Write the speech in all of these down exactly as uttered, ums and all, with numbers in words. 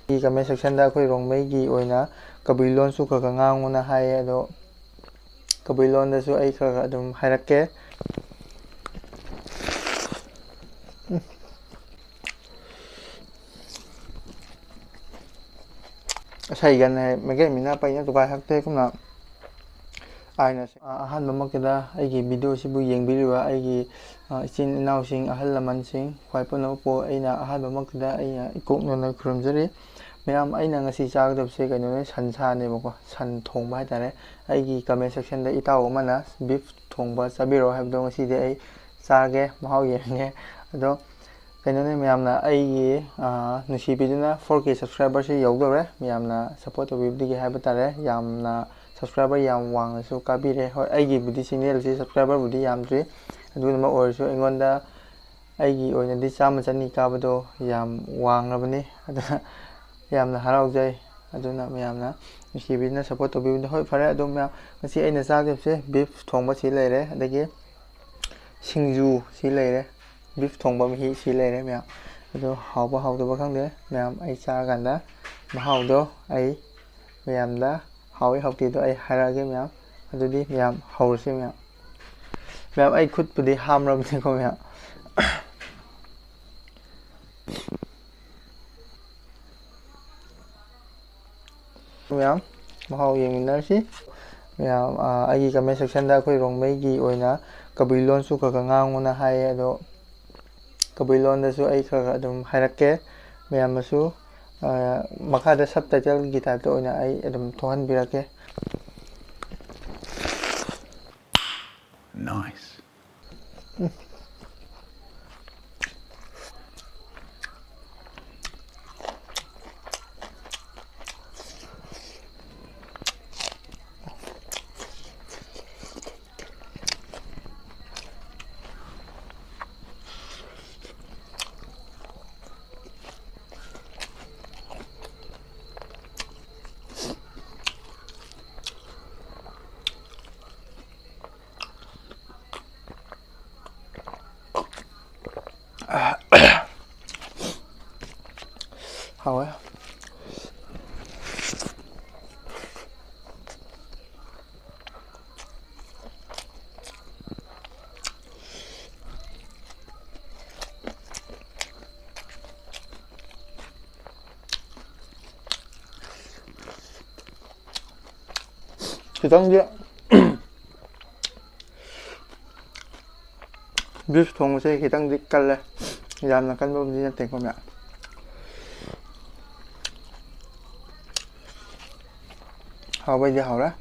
Comment section ꯗ ꯑꯩꯈꯣꯏ ꯔꯣꯡꯃꯩꯒꯤ ꯑꯣꯏꯅ ꯀꯕꯨꯏ ꯂꯣꯟꯁꯨ ꯈꯔ ꯈꯔ ꯉꯥꯡꯉꯨꯅ ꯍꯥꯏꯌꯦ, ꯑꯗꯣ ꯀꯕꯨꯏ ꯂꯣꯟꯗꯁꯨ ꯑꯩ ꯈꯔ ꯈꯔ ꯑꯗꯨꯝ ꯍꯥꯏꯔꯛꯀꯦ꯫ ꯏꯁꯩꯒꯅꯦ ꯃꯩꯇꯩ ꯃꯤꯅ ꯄꯩꯅ ꯇꯨꯒꯥꯏ ꯍꯛꯇꯦ ꯀꯨꯝꯅ ꯑꯩꯅ ꯑꯍꯥꯟꯕꯃꯛꯇꯗ ꯑꯩꯒꯤ video ꯁꯤꯕꯨ ꯌꯦꯡꯕꯤꯔꯤꯕ ꯑꯩꯒꯤ, ꯑ, ꯏꯆꯤꯟ ꯏꯅꯥꯎꯁꯤꯡ, ꯑꯍꯜ ꯂꯃꯟꯁꯤꯡ, ꯈ꯭ꯋꯥꯏ ꯄꯨꯝꯅꯃꯛꯄꯨ ꯑꯩꯅ ꯑꯍꯥꯟꯕꯃꯛꯇꯗ ꯑꯩꯅ ꯏꯀꯣꯛ ꯅꯣꯟꯅ ꯈꯨꯔꯨꯝꯖꯔꯤ꯫ ꯃꯌꯥꯝ, ꯑꯩꯅ ꯉꯁꯤ ꯆꯥꯒꯗꯕꯁꯦ ꯀꯩꯅꯣꯅꯦ, ꯁꯟꯁꯥꯅꯦꯕꯀꯣ, ꯁꯟ ꯊꯣꯡꯕ ꯍꯥꯏꯇꯥꯔꯦ꯫ ꯑꯩꯒꯤ comment section ꯗ ꯏꯇꯥꯎ ꯑꯃꯅ beef ꯊꯣꯡꯕ ꯆꯥꯕꯤꯔꯣ ꯍꯥꯏꯕꯗꯣ ꯉꯁꯤꯗꯤ ꯑꯩ ꯆꯥꯒꯦ, ꯃꯍꯥꯎ ꯌꯦꯡꯉꯦ꯫ ꯑꯗꯣ ꯀꯩꯅꯣꯅꯦ ꯃꯌꯥꯝꯅ, ꯑꯩꯒꯤ, ꯑ, ꯅꯨꯡꯁꯤꯕꯤꯗꯨꯅ four K subscriber ꯁꯤ ꯌꯧꯗꯧꯔꯦ꯫ ꯃꯌꯥꯝꯅ support ꯇꯧꯕꯤꯕꯗꯒꯤ ꯍꯥꯏꯕ ꯇꯥꯔꯦ꯫ ꯌꯥꯝꯅ subscriber ꯌꯥꯝ ꯋꯥꯡꯅꯁꯨ ꯀꯥꯕꯤꯔꯦ꯫ ꯍꯣꯏ, ꯑꯩꯒꯤꯕꯨꯗꯤ channel ꯁꯤ subscriber ꯕꯨꯗꯤ ꯌꯥꯝꯗ꯭ꯔꯤ, ꯑꯗꯨꯅꯃꯛ ꯑꯣꯏꯔꯁꯨ ꯑꯩꯉꯣꯟꯗ, ꯑꯩꯒꯤ ꯑꯣꯏꯅꯗꯤ ꯆꯥꯝꯃ ꯆꯅꯤ ꯀꯥꯕꯗꯣ ꯌꯥꯝ ꯋꯥꯡꯂꯕꯅꯤ꯫ ꯑꯗꯨꯅ ꯌꯥꯝꯅ ꯍꯔꯥꯎꯖꯩ꯫ ꯑꯗꯨꯅ ꯃꯌꯥꯝꯅ ꯅꯨꯡꯁꯤꯕꯤꯗꯨꯅ support ꯇꯧꯕꯤꯕꯗꯣ꯫ ꯍꯣꯏ, ꯐꯔꯦ, ꯑꯗꯨꯝ ꯃꯌꯥꯝ, ꯉꯁꯤ ꯑꯩꯅ ꯆꯥꯗꯣꯏꯕꯁꯦ beef ꯊꯣꯡꯕ ꯁꯤ ꯂꯩꯔꯦ, ꯑꯗꯒꯤ ꯁꯤꯡꯖꯨ ꯁꯤ ꯂꯩꯔꯦ, beef ꯊꯣꯡꯕ ꯃꯍꯤ ꯁꯤ ꯂꯩꯔꯦ ꯃꯌꯥꯝ꯫ ꯑꯗꯣ ꯍꯥꯎꯕ ꯍꯥꯎꯇꯕ ꯈꯪꯗꯦ ꯃꯌꯥꯝ, ꯑꯩ ꯆꯥꯔꯀꯥꯟꯗ ꯃꯍꯥꯎꯗꯣ ꯑꯩ ꯃꯌꯥꯝꯗ ꯍꯥꯎꯏ ꯍꯥꯎꯇꯦꯗꯣ ꯑꯩ ꯍꯥꯏꯔꯛꯑꯒꯦ ꯃꯌꯥꯝ꯫ ꯑꯗꯨꯗꯤ ꯃꯌꯥꯝ ꯍꯧꯔꯁꯤ ꯃꯌꯥꯝ꯫ ꯃꯌꯥꯝ, ꯑꯩ ꯈꯨꯠꯄꯨꯗꯤ ꯍꯥꯝꯔꯕꯅꯤꯀꯣ ꯃꯌꯥꯝ꯫ ꯃꯌꯥꯝ, ꯃꯍꯥꯎ ꯌꯦꯡꯃꯤꯟꯅꯔꯁꯤ꯫ ꯃꯌꯥꯝ, ꯑ, ꯑꯩꯒꯤ comment section ꯗ ꯑꯩꯈꯣꯏ ꯔꯣꯡꯃꯩꯒꯤ ꯑꯣꯏꯅ ꯀꯕꯨꯏ ꯂꯣꯟꯁꯨ ꯈꯔ ꯈꯔ ꯉꯥꯡꯉꯨꯅ ꯍꯥꯏꯌꯦ, ꯑꯗꯣ ꯀꯕꯨꯏ ꯂꯣꯟꯗꯁꯨ ꯑꯩ ꯈꯔ ꯈꯔ ꯑꯗꯨꯝ ꯍꯥꯏꯔꯛꯀꯦ꯫ ꯃꯌꯥꯝꯅꯁꯨ, ꯑ, ꯃꯈꯥꯗ subtitle ꯒꯤ type ꯇ ꯑꯣꯏꯅ ꯑꯩ ꯑꯗꯨꯝ ꯊꯣꯛꯍꯟꯕꯤꯔꯛꯀꯦ꯫ Nice. ꯍꯥꯎꯋꯦ꯫ ꯈꯤꯇꯪꯗꯤ beef ꯊꯣꯡꯕꯁꯦ ꯈꯤꯇꯪꯗꯤ ꯀꯜꯂꯦ, ꯌꯥꯝꯅ ꯀꯟꯕꯕꯨꯗꯤ ꯅꯠꯇꯦꯀꯣ ꯃꯌꯥꯝ꯫ ꯍꯥꯎꯕꯩꯗꯤ ꯍꯥꯎꯔꯦ꯫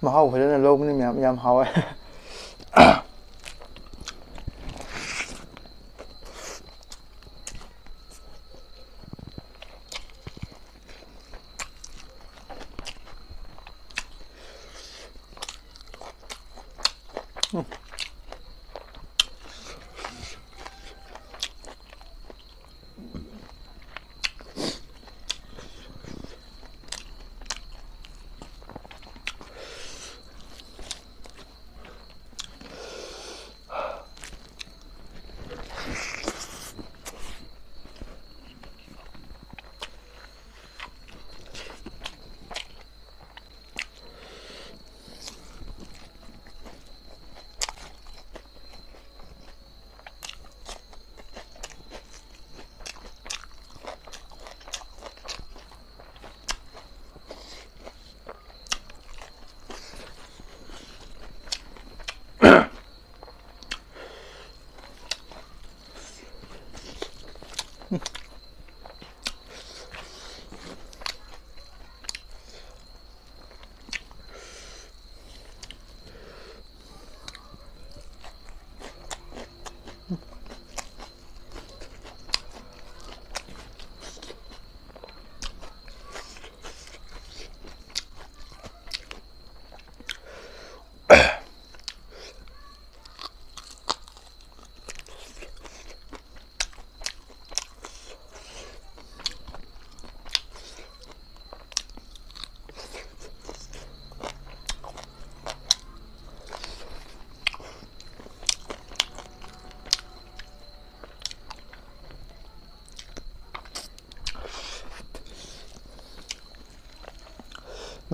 ꯃꯍꯥꯎ ꯐꯖꯅ ꯂꯧꯕꯅꯤ ꯃꯌꯥꯝ, ꯌꯥꯝ ꯍꯥꯎꯋꯦ꯫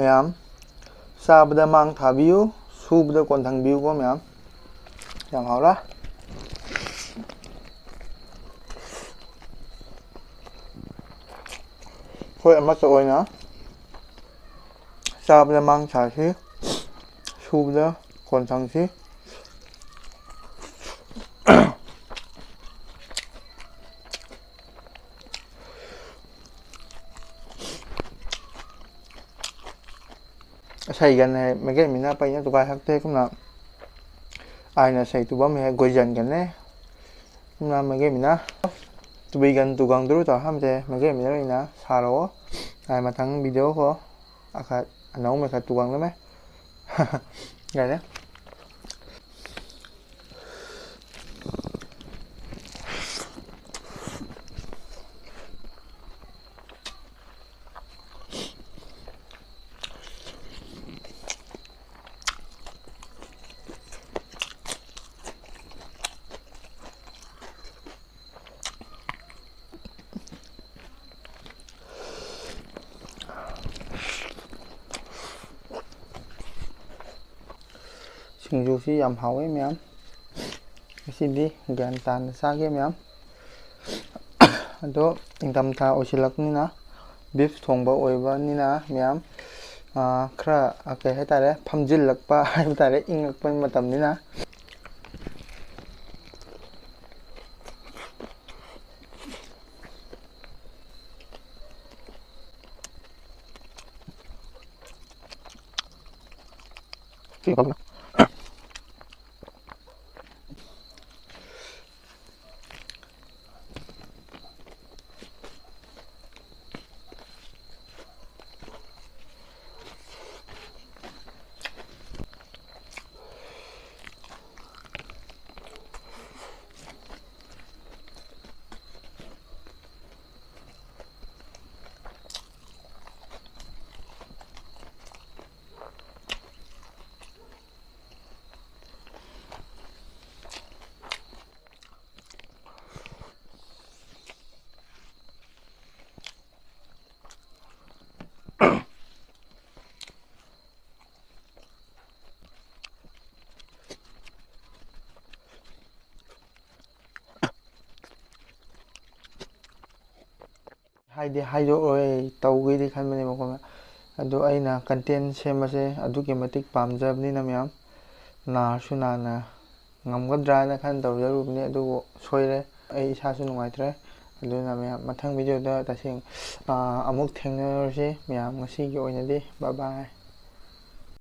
ꯃꯌꯥꯝ, ꯆꯥꯕꯗ ꯃꯥꯡ ꯊꯥꯕꯤꯌꯨ, ꯁꯨꯕꯗ ꯀꯣꯟꯊꯪ ꯕꯤꯌꯨꯀꯣ ꯃꯌꯥꯝ꯫ ꯌꯥꯝ ꯍꯥꯎꯔꯦ꯫ ꯑꯩꯈꯣꯏ ꯑꯃꯠꯇ ꯑꯣꯏꯅ ꯆꯥꯕꯗ ꯃꯥꯡ ꯊꯥꯁꯤ, ꯁꯨꯕꯗ ꯀꯣꯟꯊꯪꯁꯤ꯫ ꯏꯁꯩꯒꯅꯦ ꯃꯩꯇꯩ ꯃꯤꯅ ꯄꯩꯅ ꯇꯨꯒꯥꯏ ꯍꯛꯇꯦ ꯀꯨꯝꯅ ꯑꯩꯅ ꯏꯁꯩ ꯇꯨꯕꯝ ꯍꯦꯛ ꯒꯣꯏꯖꯟꯒꯅꯦ꯫ ꯀꯨꯝꯅ ꯃꯩꯇꯩ ꯃꯤꯅ ꯇꯨꯕꯩꯒꯟ ꯇꯨꯒꯪꯗ꯭ꯔꯨ ꯇꯧ ꯍꯥꯝꯁꯦ ꯃꯩꯇꯩ ꯃꯤꯅ ꯑꯣꯏꯅ ꯁꯥꯔꯛꯑꯣ꯫ ꯑꯩ ꯃꯊꯪ ꯚꯤꯗꯤꯑꯣ ꯀꯣ ꯑꯈꯠ ꯑꯅꯧ ꯃꯈꯠ ꯇꯨꯒꯪꯗꯃꯦ꯫ ꯌꯥꯔꯦ꯫ ꯁꯤꯡꯖꯨꯁꯤ ꯌꯥꯝ ꯍꯥꯎꯋꯦ ꯃꯌꯥꯝ꯫ ꯉꯁꯤꯗꯤ ꯒ꯭ꯌꯥꯟ ꯇꯥꯅ ꯆꯥꯒꯦ ꯃꯌꯥꯝ꯫ ꯑꯗꯣ ꯏꯪꯊꯝꯊꯥ ꯑꯣꯏꯁꯤꯜꯂꯛꯄꯅꯤꯅ beef ꯊꯣꯡꯕ ꯑꯣꯏꯕꯅꯤꯅ ꯃꯌꯥꯝ, ꯑꯥ, ꯈꯔ, ꯑꯥ, ꯀꯩ ꯍꯥꯏꯇꯥꯔꯦ, ꯐꯝꯖꯤꯜꯂꯛꯄ ꯍꯥꯏꯕ ꯇꯥꯔꯦ, ꯏꯪꯉꯛꯄ ꯃꯇꯝꯅꯤꯅ꯫ ꯍꯥꯏꯗꯤ ꯍꯥꯏꯗꯣꯛꯑꯣꯏ ꯇꯧꯒꯦꯗꯤ ꯈꯟꯕꯅꯦꯕꯀꯣ꯫ ꯑꯗꯣ ꯑꯩꯅ ꯀꯟꯇꯦꯟ ꯁꯦꯝꯕꯁꯦ ꯑꯗꯨꯛꯀꯤ ꯃꯇꯤꯛ ꯄꯥꯝꯖꯕꯅꯤꯅ ꯃꯌꯥꯝ, ꯅꯥꯔꯁꯨ ꯅꯥꯅ ꯉꯝꯒꯗ꯭ꯔꯥꯅ ꯈꯟ ꯇꯧꯖꯔꯨꯕꯅꯦ, ꯑꯗꯨꯕꯨ ꯁꯣꯏꯔꯦ꯫ ꯑꯩ ꯏꯁꯥꯁꯨ ꯅꯨꯡꯉꯥꯏꯇ꯭ꯔꯦ꯫ ꯑꯗꯨꯅ ꯃꯌꯥꯝ, ꯃꯊꯪ ꯚꯤꯗꯤꯑꯣꯗ ꯇꯁꯦꯡ ꯑꯃꯨꯛ ꯊꯦꯡꯅꯔꯁꯤ꯫ ꯃꯌꯥꯝ, ꯉꯁꯤꯒꯤ ꯑꯣꯏꯅꯗꯤ bye bye꯫